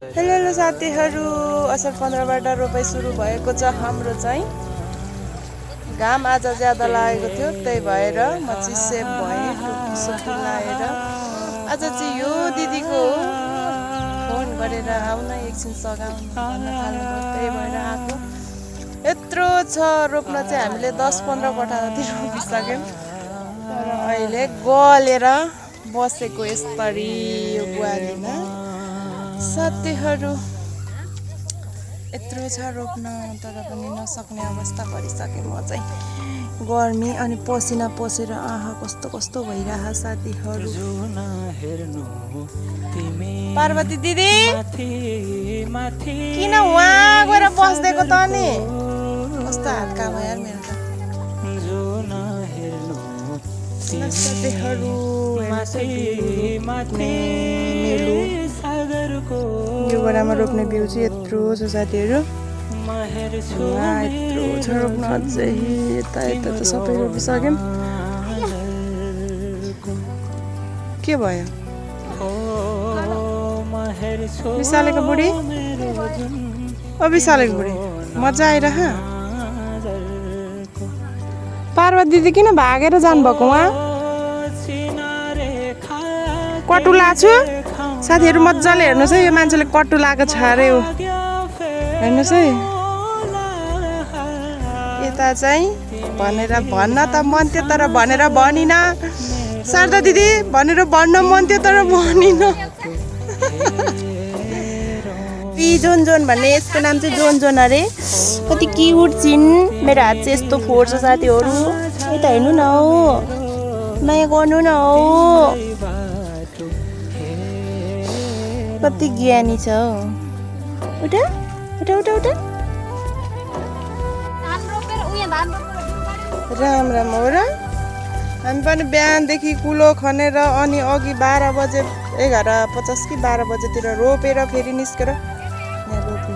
Hello साथीहरू, असार 15बाट रोपाइ सुरु भएको छ हाम्रो चाहिँ। घाम आज ज्यादा लागेको थियो, त्यही भएर म चिसो भएँ, टोपी लाएर। आज चाहिँ यो दिदीको फोन गरेर आउन एकछिन सघाउनु भन्न थाल्नुभयो, त्यही भएर आएको। यत्रो छ रोप्न चाहिँ हामीले 10-15 कठा जति रोपिसक्यौँ, तर अहिले गलेर बसेको यसरी यो गुवालीमा। साथीहरू, यत्रो छ रोप्न तर पनि नसक्ने अवस्था परिसकेँ म चाहिँ। गर्मी अनि पसिना पसेर आहा कस्तो कस्तो भइरह साथीहरू। पार्वती दिदी किन वहाँ गएर बस्देको त नि? कस्तो हात काम यार मेरो त। साथीहरू यो बेलामा रोप्ने बिउ चाहिँ यत्रो छ साथीहरू। यत्रो छ रोप्न अझै, यता यता त सबै रोपिसक्यौँ। के भयो विशालेको बुढी? ओ विशालेको बुढी मजा आइरह। पार्वती दिदी किन भागेर जानुभएको उहाँ? कटु लाछु साथीहरू, मजाले हेर्नुहोस् है, यो मान्छेले कट्टु लगाएको छ अरे हो। हेर्नुहोस् है, यता चाहिँ भनेर भन्न त मन थियो तर भनेर भनिन। शारदा दिदी भनेर भन्न मन थियो तर भनिन। जोन जोन भन्ने यसको नाम चाहिँ जोन जोन अरे। कति क्युट छिन्। मेरो हात चाहिँ यस्तो फोड्छ साथीहरू। यता हेर्नु न हौ, नयाँ गर्नु न हौ, कति ज्ञानी छ हौ। उठा उठा उठा उठा। राम राम हो र। हामी पनि बिहानदेखि कुलो खनेर अनि अघि 12 बजे 11:50 कि 12 बजेतिर रोपेर फेरि निस्केर यहाँ रोप्न